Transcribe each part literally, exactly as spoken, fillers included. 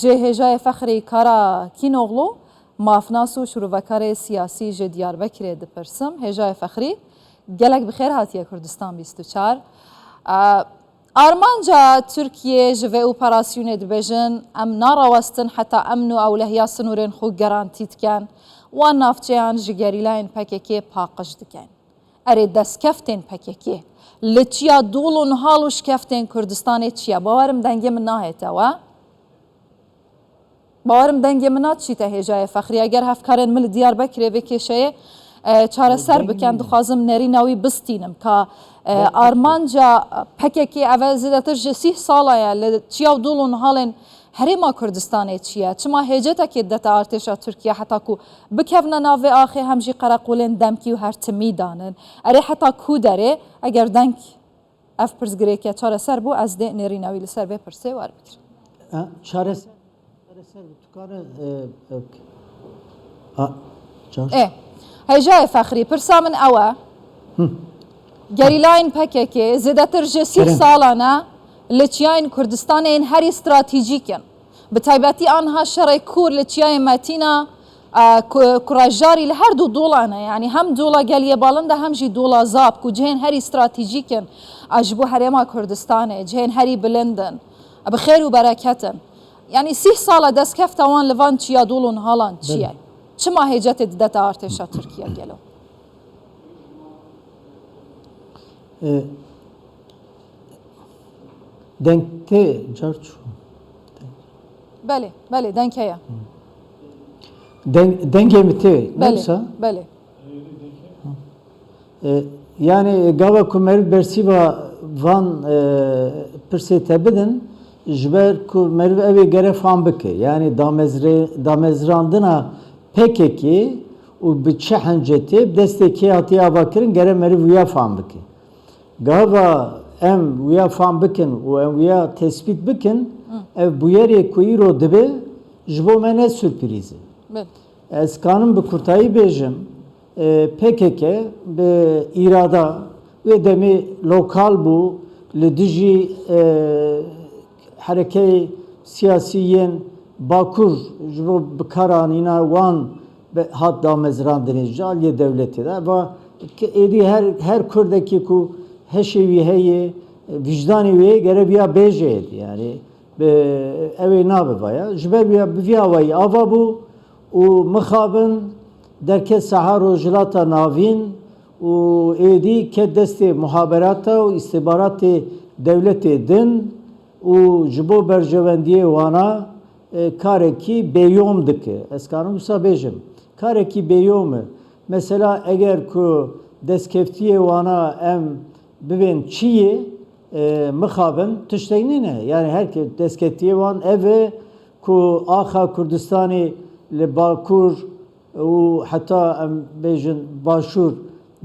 Ji hêjayê Fexrî Karakînoğlu, mafnas û şirovekarê siyasî ji Diyarbekirê dipirsim. Hêjayê Fexrî, gelek bi xêr hatiye Kurdistan bîst û çar. E, armanca Tirkiye ji vê operasyonê dibêjin, em narawestin heta emn û ewlehiya sinûrên xwe garantî dikin. Wan navçeyan ji gerîlayên P K K paqij dikin. Erê, destkeftên P K K li çiya dol û nihal û şikeftên Kurdistanê çi ye? Bawerim dengê min nahête we. Bawerim dengê min naçîte hêjayê Fexrî. Eger hevkarên min li Diyarbekirê vê kêşeyê, e, çareser bikin, dixwazim nerîna wî bistînim ka, e, armanca P K K ev e zêdetir ji sîh sala ye li çiya û dol û nihalên Herêma Kurdistanê çi ye? Çima hêcetekê didete artêşa Tirkiye heta ku bikevne nav vê axê hem jî qereqolên demkî û her timî danin? Erê, heta ku derê? Eger deng ev pirsgirêke çareser bû, ez dê nêrîna wî li ser vê pirsê werbigirim. E, çareser, çareser bi tu kare, e, e, a, çar- Ê, hêjayê Fexrî, pirsa min ew e. Hı. Gerîlayên P K K zêdetir ji sîh Kerem. salan e li çiyayên Kurdistanê yên herî stratejîk in. Bi taybetî aniha şerê kûr li çiyayê Metîna, e, ku-, kurajarî li her du dolan e. Yanî hem dola Geliyê Balin de hem jî dola Zap ku cihên herî stratejîk in, e, ji bo herêma Kurdistanê, cihên herî bilind in, e, bi xêr û bereket in. Yanî sîh sal e destkefta wan li van çiya dol û nihalan çi ye? Belê. Çima hêcetê didete artêşa Tirkiye gelo? E, deng tê car çû. Belê, belê, deng heye. Deng, dengê min tê, Belê, ne wisa? Belê. E, yani gava ku meriv bersîva van, e, pirsê te bidin, ji ber ku meriv ew ê gere fam bike. Yani damezre-, damezrandina P K K û bi çi hencetê, bi destê kê hatiye avakirin, gere meriv wiya fam bike. Gava em wiya fam bikin û em wiya tespît bikin, Hı. ev bûyerê ku îro dibe ji bo me ne surprîz e. Belê. Ez kanim bi kurtayî bêjim, e, P K K bi îrada wê demê lokal bû, li dijî, e, herekeyê siyasî yên Bakur ji bo bikaranîna wan be-, hat damezrandinê ji aliyê dewletê de. Va ki êdî her, her Kurdekî ku heşê wî heye, vicdanê wî heye, gere viya bêje êdî. Yani bi, ew ê nabe vaya. Ji ber viya, bi vî awayî ava bû û mixabin derket saha Rojhilata Navîn û êdî ket destê muhaberata û îstihbaratê dewletê din û ji bo berjewendiyê wana, e, karekî bêyom dike. Ez karim wisa bêjim. Karekî bêyom e. Mesela eger ku destkeftiyê wana em bibên çiyê, e, mixabin tiştek nîne. Yani her ke-, destkeftiyê wan ev e ku axa Kurdistanê li Bakur û heta em bêjin Başûr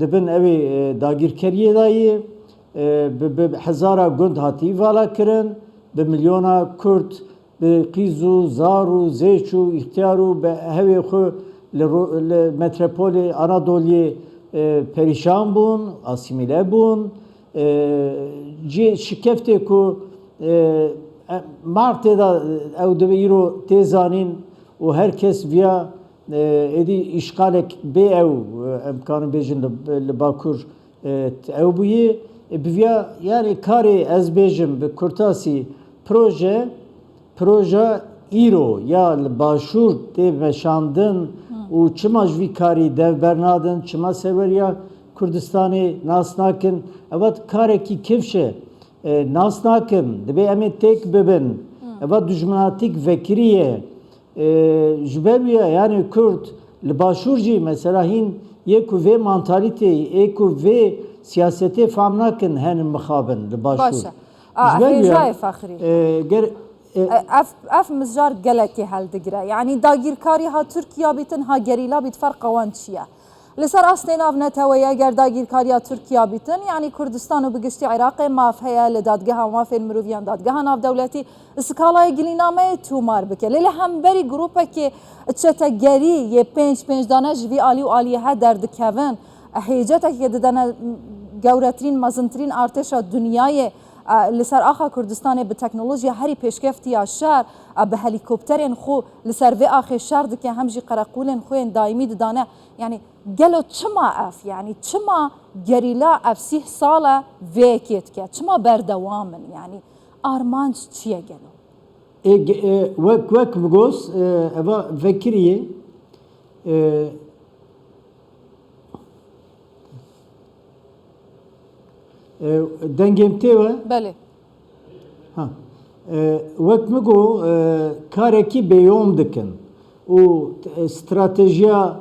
di bin ewê, e, dagîrkeriyê de yê, e, bi, bi hezara gund hatî vala kirin, bi milyona Kurd, bi qîz û zar û zêç û îxtiyar û bi hevê xwe li ro-, li metropolê Anadoliyê, e, perîşan bûn, asîmîle bûn. E, cê şikeftê ku, e, e, Martê de ew dibe îro tê zanîn û her kes viya, e, êdî îşxalek bê ew, e, em karin bêjin li, li Bakur, e, ew bûyê. E, bi viya, yani karê ez bêjim bi kurtasî proje, proja îro ya li Başûr tê meşandin Hı. û çima ji vî karî dev bernadin, çima serweriya Kurdistanê nas nakin, evat karekî kifş e, e, nas nakin, dibê em ê têk bibin. Hı. Evat dijminatîk vekirî ye. E, ji ber wî ye, yani Kurd li Başûr jî mesela hîn yê ku vê mantalîteyî, yê ku vê siyasetê fam nakin henin mixabin li Başûr. Baş e. A, Ji ber wî ye, hêjayê Fexrî. e, ger-, e, E, ev, ev mijar gelekê heldigire. Yanî dagîrkarî ha Tirkiya bîtin, ha gerîla bît, ferqa wan çi ye? Li ser astê navneteweyê eger dagîrkariya Tirkiya bîtin, yanî Kurdistan û bi giştî Iraqê maf heye li Dadgeha Mafên Miroviyan, Dadgeha Navdewletî, skalayê gilîna me yê tomar bike. Lê li hemberî grûpekê çetegerî yê pênc pênc dane ji vî alî û aliyê he derdikevin, hêcetekê didene gewretirîn, mezintirîn artêşa dinyayê, E, li ser axa Kurdistanê bi teknolojiya herî pêşkeftiya şer, e, bi helîkopterên xwe li ser vê axê şer dike, hem jî qereqûlên xwe yên daîmî didane. Yanî gelo çima ev, yanî çima gerîla ev sîh sal e vê yekê dike? Çima berdewam in? Yanî armanc çi ye gelo? Ê, ge-, ê, wek, wek bigos, ê, eva vekiriyê, ê, ê, dengê min tê we? Belê. Ha. Ê, wek min got, ê, karekî bêyom dikin. Û, ê, stratejiya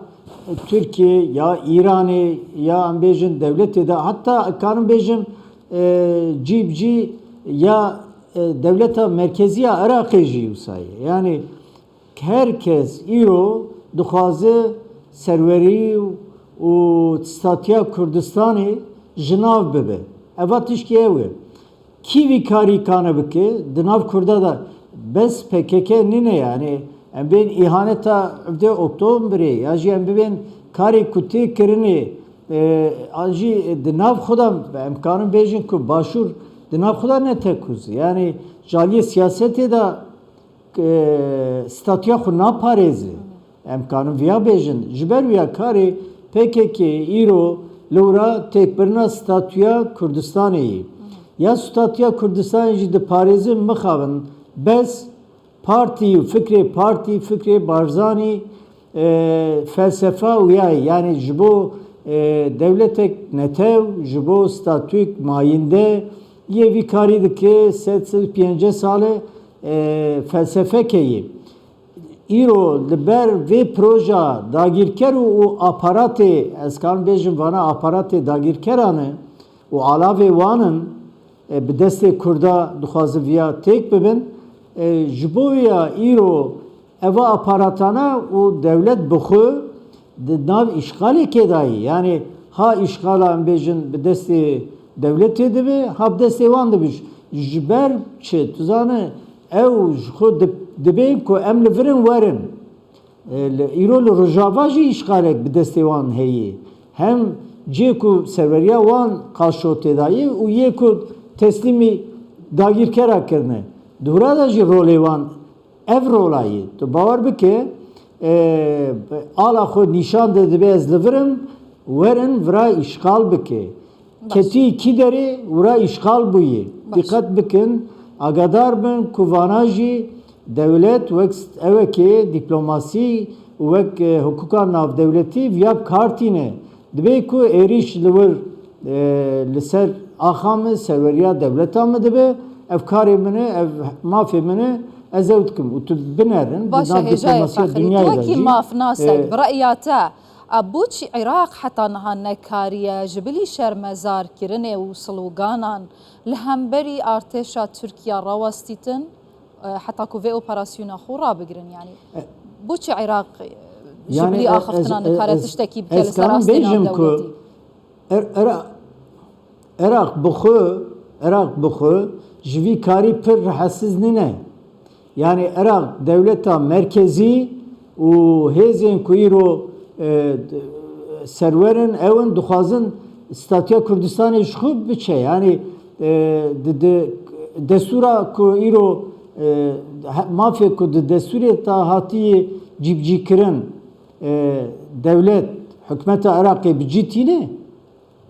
Tirkiye ya Îranê ya em bêjin dewletê de, heta karin bêjim, ê, cî bi cî ya, ê, dewleta merkezî ya Iraqê jî wisa ye. Yanî her kes îro dixwaze serwerî û statiya Kurdistanê ji nav bibe. Eva tişkî ew e. Kî vî karî kane bike, di nav Kurda de bes P K K nîne, yanî em bên îhaneta hevdeh Oktobrê ya jî em bibên karê ku tê kirinê, e, an jî di nav xwe de em karin bêjin ku Başûr di nav xwe de ne tekûz. Yanî ji aliyê siyasetê de, e, statuya xwe naparêze. Em karin viya bêjin. Ji ber wiya karê P K K îro li wira têkbirina statuya Kurdistanê yî. Ya statuya Kurdistanê jî diparêzin mixabin. Bes partî û fikrê partî, fikrê Barzanî, e, felsefa wiya ye. Yanî ji bo, e, dewletek netew, ji bo statûyek mayînde yê vî karî dike sed, sed û pêncî sal e, e, felsefeke ye. Îro li ber vê proja dagîrker û, û aparatê, ez karim bêjim vana aparatê dagîrkeran e û alavê wan in, e, bi destê Kurda dixwazin viya têk bibin. E, ji bo wê ya îro eva aparatana û dewlet bi xwe di nav îşxalekê de ye. Yanî ha îşxala em bêjin bi destê dewletê dibe, ha bi destê wan dibe. Ji ber çi? Tu zane, ew ji xwe dib-, dibên ku em li vir in werin. E, li, îro li Rojava jî îşxalek bi destê wan heye. Hem cê ku serweriya wan qaşo tê de ye û yê ku teslîmî dagîrkera kirine. Di hura de jî rolê wan ev rola ye. Tu bawer bike, e, ala xwe nîşan de dibe ez li vir im, werin vira îşxal bike. Baş. Ketî kî derê wira îşxal bûye. Baş. Dîqet bikin, agadar bin ku vana jî dewlet wek st-, ewekê dîplomasî û wek, e, hukûka navdewletî viya bi kar tîne. Dibê ku êrîş li wir, e, li ser axa min, serweriya dewleta min dibe, ev karê min e, ev mafê min e, ez ew dikim. Û tu binerin, di Baş e, nav hêjayê diplomasiya Fexrî, dinyayê tu de wekî jî, mafnasek, e, bi re'ya te, a, boçî Iraq heta niha nekariye ji bilî şermezarkirinê û sloganan li hemberî artêşa Tirkiye rawestîtin, e, heta ku vê operasyona xwe rabigirin? Yanî, e, boçî Iraq, e, ji bilî e, axiftina ez, nikare ez, tiştekî bike li ser astê navdewletî? Er-, Era-, Iraq bi xwe, Iraq bi xwe ji vî karî pir rehetsiz nîne. Yanî Iraq dewleta merkezî û hêzên ku îro, e, d-, serwer in, ew in dixwazin statuya Kurdistanê ji xwe biçe. Yanî, e, di, di destûra ku îro, e, he-, mafê ku di destûrê de hatiye cîbicîkirin, e, dewlet, hikûmeta Iraqê bi cî tîne,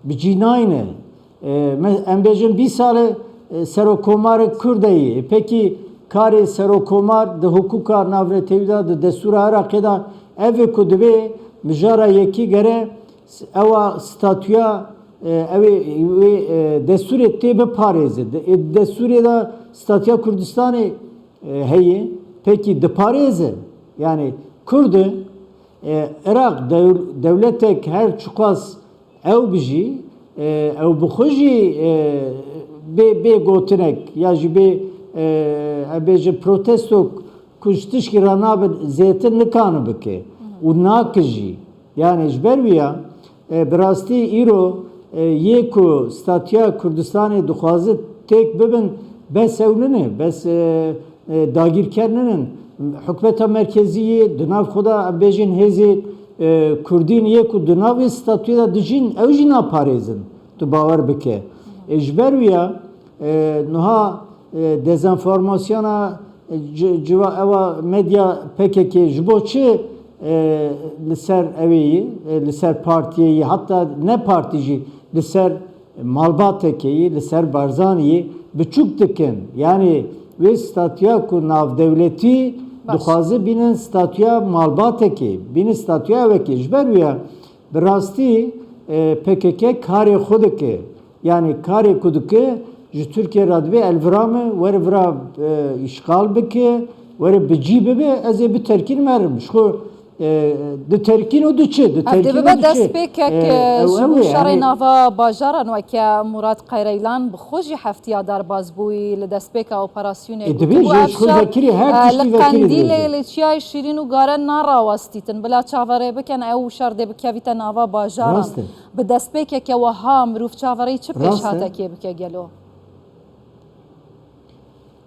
bi cî nayne. E, me, em bêjin bîst sal e, e, serokomarek Kurd e yê. E, pekî karê serokomar di hukûka navnetewî de, di destûra Iraqê de ev e ku divê mijara yekî gere s-, ewa statuya, e, ew ê, wê, e, destûrê tê biparêze. De, e, destûrê de statuya Kurdistanê, e, heye. Pekî diparêze. Yanî Kurd e, e, Iraq dew-, dewletek her çiqas ew bijî, e, ew bi xwe jî, e, bê, bê gotinek ya jî bê, e, em bêjin protesto ku ji tişkî re nabe zêtir nikane bike û nake jî. Yanî ji ber wî ya, e, bi rastî îro, e, yê ku statuya Kurdistanê dixwaze têk bibin, bes ew nine, bes, e, e, dagîrker ninin. Hikûmeta merkezî yê di nav xwe de, em bêjin hêzê, e, Kurdîn yê ku di nav vê statûyê de dijîn, ew jî naparêzin. Tu bawer bike. E, ji ber wî ya, E, niha, e, dezenformasyona, e, ci-, civa ewa medya P K K ji bo çi, e, li ser ew ê yî, e, li ser partiyê yî, heta ne partî jî, li ser malbateke yî, li ser Barzanî yî biçûk dikin. Yanî wê statûya ku navdewletî Baş. dixwaze bînin statûya malbatekê, bînin statûya ewekê. Ji ber wê ye, bi rastî, e, P K K karê xwe dike. Yanî karê ku dike, ji Tirkiye re dibê, "El vira min, were vira, e, îşxal bike, were bi cî bibe, ez ê biterkînim herim." Ji xwe, e, diterkîn û diçe, Ev dê diterkîn bibe û diçe. destpêkek, E, e, ew, ji ew bo ê, şerê yanî nava bajaran weke Murat Qeyreylan bi xwe jî heftiya derbas bûyî li destpêka operasyonê. E, dibê Gotibû jî ev ji xwe şer, vekirî, her e, tiştî li vekirî Qendîlê dibêje. li Çiyayê Şîrîn û Gare narawestîtin. Bila çaverê bikin, ew şer dê bikevîte nava bajaran. Rast e. Bi destpêkeke wiha mirov çaverê çi Rast e. pêşhatekê bike gelo?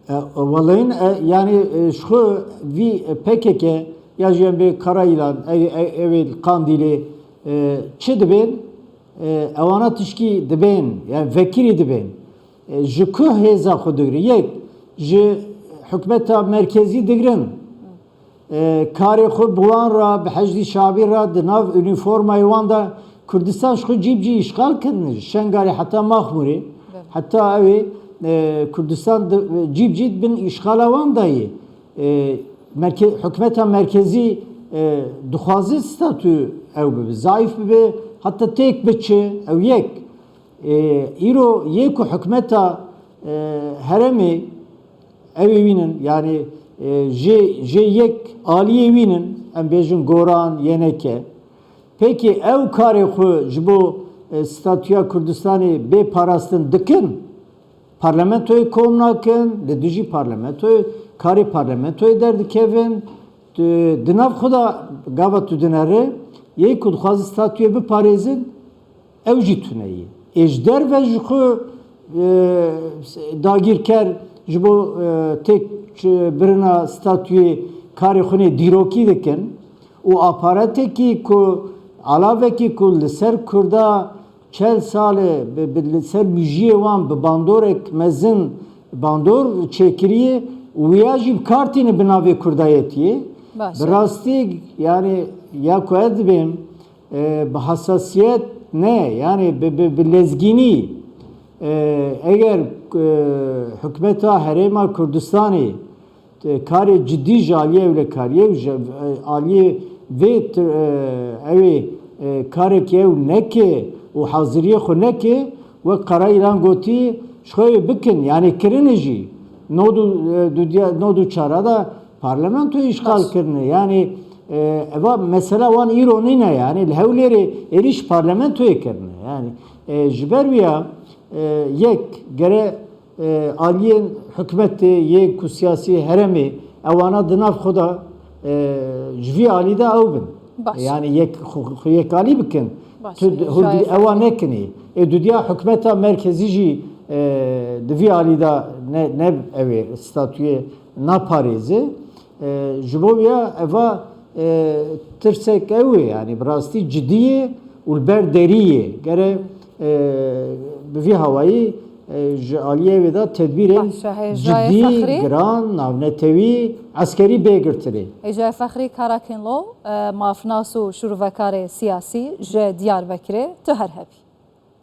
E, welayin, e, yanî, e, ji xwe vî, e, P K K ya jî em bê Karayilan, e, e, ew ê li Qandîlê, e, çi dibên? E, ewana tişkî dibên, yani vekirî dibên. E, ji ku hêza xwe digrin? Yek, ji hikûmeta merkezî digrin. E, karê xwe bi wan re, bi Heşdî Şabî re di nav unîformayê wan de Kurdistan ji xwe cî bi cî îşxal kirine. Ji Şengalê heta Maxmûrê, Evet. heta ew ê, e, Kurdistan di, cî bi cî di bin îşxala wan de ye. E, merke-, hikûmeta merkezî, e, dixwaze statû ew bibe, zayîf bibe, heta têk biçe, ew yek. E, îro yê ku hikûmeta, e, herêmê ew ê wînin, yanî, e, jê, jê yek aliyê wînin, em bêjin Goran, Y N K. Pêkî ew karê xwe ji bo, e, statûya Kurdistanê bê parastin dikin, parlamentoyê kom nakin, li dijî parlamentoyê, karê parlamentoyê derdikevin, tu, di nav xwe de gava tu dinere, yê ku dixwaze statûyê biparêzin, ew jî tune ye. Ê ji derve ji xwe, e, dagîrker ji bo, e, têk birina statûyê karê xwe nê dîrokî dikin û aparatekî ku, alavekî ku li ser Kurda çel sal e bi, bi, li ser mijiyê wan bi bandorek mezin bandor çêkiriye û wiya jî bi kar tîne bi navê Kurdayetiyê. Baş Bi e. rastî, yani, ya ku ez dibêm, e, bi hassasiyet ne, yani bi, bi, bi lezgînî, e, eger, e, hikûmeta Herêma Kurdistanê, e, karê cidî ji aliyê ewlekariyê û ji, e, aliyê vê ti-, e, ew ê, e, karekî ew neke û haziriyê xwe neke, wek Karayilan gotî, ji xwe yê bikin, yani kirine jî. Nod û, e, dudiya-, nod û çara da parlamentoyê îşxal Baş. kirine. Yani, e, eva mesela wan îro nîne, yani li Hewlêrê êrîş parlamentoyê kirine. Yani, e, ji ber wî ya, e, yek gere e, aliyên hikûmetê, yên ku siyasî herêmê, ewana di nav xwe de, e, ji vî alî de ew bin. Baş. Yani yek xwe, xwe yekalî bikin. Baş, Tu e, hûn hêjayê di-, ewa fexrî. nekinî. Ê dudiya hikûmeta merkezî jî, e, di vî alî de ne, ne ew ê statûyê naparêze. E, ji bo ya eva, e, tirsek ew ê, yani bi rastî cidî ye û li ber derî ye. Gere, e, bi vî hawayî, e, ji aliyê wê de tedbîrên Baş e, hêjayê cidî, fexrî. giran, navnetewî, eskerî bê girtinê. Hêjayê fexrî Karakinlo, e, mafnas û şûrvekarê siyasî ji Diyarbekirê, tu her hebî.